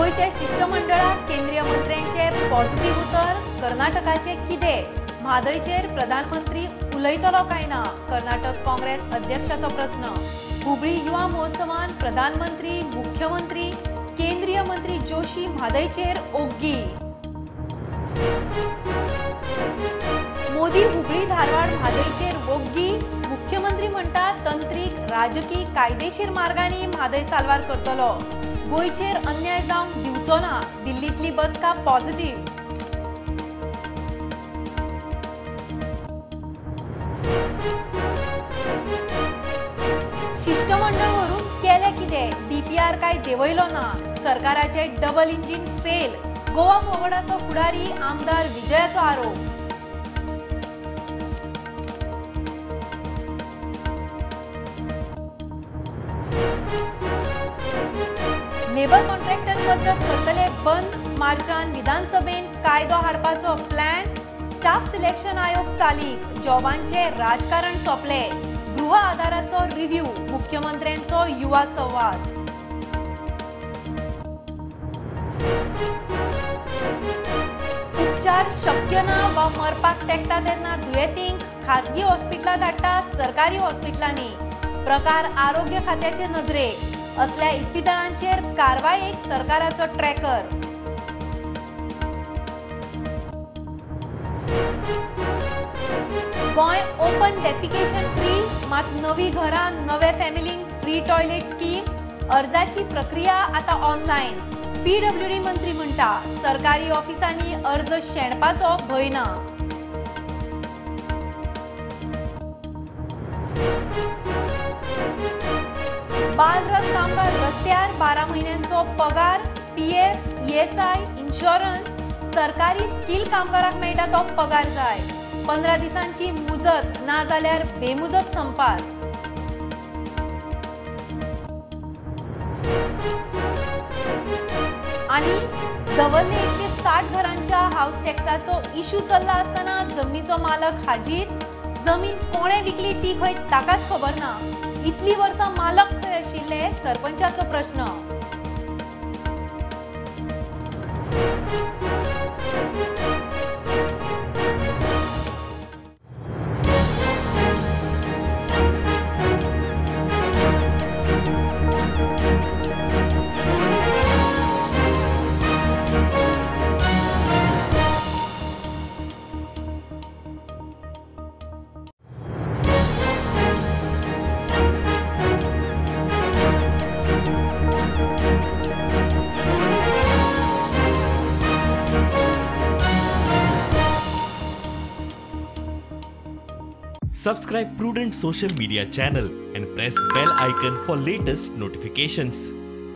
गोंयच्या शिश्टमंडळाक केंद्रीय मंत्र्यांचे पॉझिटिव्ह उतर, कर्नाटकाचे कितें? म्हादयचेर प्रधानमंत्री उलयतलो काय ना? कर्नाटक काँग्रेस अध्यक्षाचो प्रस्न. हुबळी युवा महोत्सवान प्रधानमंत्री, मुख्यमंत्री, केंद्रीय मंत्री जोशी म्हादयचेर ओग्गी. मोदी हुबळी धारवाड म्हादयचेर वोग्गी. मुख्यमंत्री म्हणटा तंत्रीक, राजकी, कायदेशीर मार्गांनी म्हादय साल्वार करतलो. गोंयचेर अन्याय जावंक दिवचो ना. दिल्लींतली बसका पॉझिटिव्ह. शिश्टमंडळ व्हरून केलें कितें? डीपीआर काय देंवयलो ना. सरकाराचे डबल इंजीन फेल. गोवा फॉरवर्डाचो फुडारी आमदार विजयाचो आरोप. लेबर कॉन्ट्रॅक्टर पद्दत करतले बंद. मार्चान विधानसभेन कायदो हाडपाचो प्लॅन. स्टाफ सिलेक्शन आयोग चालीक. जॉबांचे राजकारण सोंपले. गृह आधाराचो रिव्ह्यू. मुख्यमंत्र्यांचो युवा संवाद. उपचार शक्य ना वा मरपाक तेकता तेन्ना दुयेंतींक खाजगी हॉस्पिटलां धाडटा सरकारी हॉस्पिटलांनी. प्रकार आरोग्य खात्याचे नदरेक. असल्या इस्पितळांचेर कारवायेक सरकाराचो tracker. Goem open defecation free, मात नवी घरां नवे फॅमिलींक फ्री टॉयलेट स्कीम. अर्जाची प्रक्रिया आतां ऑनलायन. पीडब्ल्यूडी मंत्री म्हणटा सरकारी ऑफिसांनी अर्ज शेणपाचो भंय ना. बालरथ कामगार रस्त्यार. 12 म्हयन्यांचो पगार, पीएफ, ईएसआय, इन्शुरन्स. सरकारी स्कील कामगाराक मेळटा तो पगार जाय. 15 दिसांची मुजत, ना जाल्यार बेमुजत संपार. आनी दवर्ले 160 घरांच्या हावस टॅक्साचो इशू चल्ला आसतना जमनीचो मालक हाजीर. जमीन कोणे विकली ती खंय ताकाच खबर ना. इतली वर्सां मालक खंय आशिल्ले? सरपंचाचो प्रश्न. Subscribe Prudent Social Media channel and press bell icon for latest notifications.